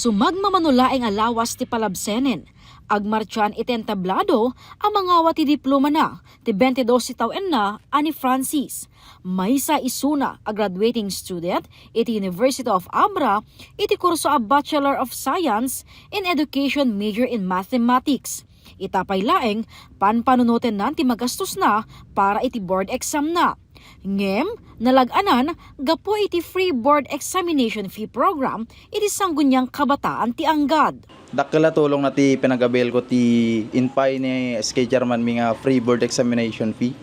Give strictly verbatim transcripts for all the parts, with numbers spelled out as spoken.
Sumagmamano laeng a lawas ti palabsenen, agmartsan iti entablado a mangawat ti diplomana ti twenty-dos ti tawenna a ni Francis. Maysa isuna a graduating student iti University of Abra iti kurso a Bachelor of Science in Education major in Mathematics. Ita pay laeng, panpanunotennan ti magastosna para iti board examna. Ngem, nalag-anan gapu iti free board examination fee program iti Sangguniang Kabataan ti Anggad. Dakkel a tulongna ti pinag-avail ko ti impay ni S K chairman mi nga free board examination fee.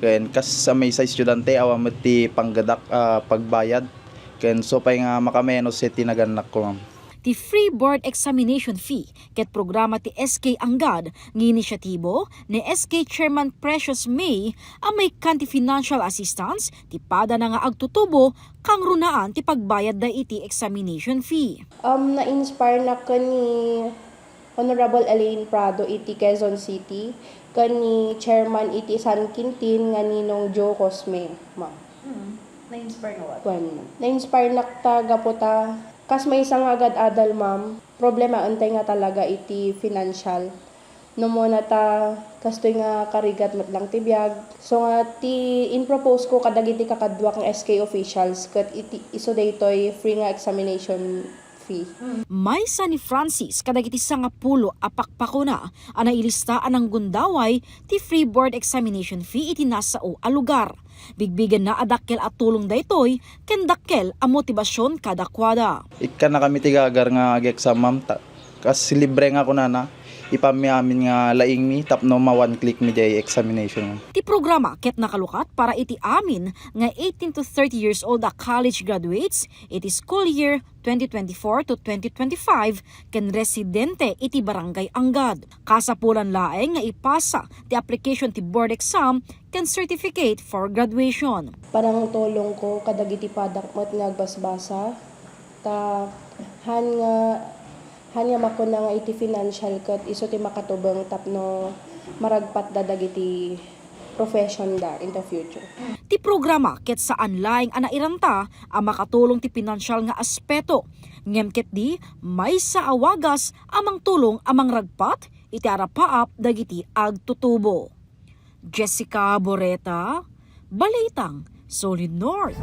Ken kas sa maysa estudiante, awan met ti panggadak a pagbayad. Ken so pay nga makamenos ti nagannak ko, ma'am. Ti free board examination fee ket programa ti S K Anggad nga inisyatibo ni S K Chairman Precious May a maikkan ti financial assistance ti padana nga agtutubo kangrunaan ti pagbayadda iti examination fee. Um, na-inspire na ken ni Honorable Elaine Prado iti Quezon City, ken ni Chairman iti San Quintin nga Ninong Joe Cosme, ma'am. Mm. Na-inspire nga what? Wen, na-inspire nak ta gapu ta kas maysa nga agad-adal, ma'am, problemaen tay nga talaga iti financial. No muna ta kastoy nga karigat met lang ti biag. So nga ti in-propose ko kadagiti kakaduak nga S K officials ket iti, isu daytoy free nga examination fee. Maysa ni Francis kadagiti sangapulo a pakpakuna a nailista a nanggundaway ti free board examination fee iti nasao a lugar. Bigbigenna a dakkel a tulong daytoy ken dakkel a motibasion kadakuada. Ikkannakami ti gagar nga ag-exam, ma'am, ta kas libre nga kunana, ipanmi amin nga laingmi tapno ma-one click mi diay examination. Ti programa ket nakalukat para iti amin nga eighteen to thirty years old a college graduates iti school year twenty twenty-four to twenty twenty-five ken residente iti Barangay Anggad. Kasapulan laeng nga ipasa ti application ti board exam ken certificate for graduation. Panangtulong ko kadagiti padak met nga agbasbasa, ta han nga, han nga makuna nga iti financial ket isu ti makatubeng tapno maragpatda dagiti profession da in the future. Ti programa ket saan laeng a nairanta a makatulong ti pinansial nga aspeto, ngem ketdi maysa a wagas a mangtulong a mangragpat iti arapaap dagiti agtutubo. Jessica Boreta, Balitang Solid North.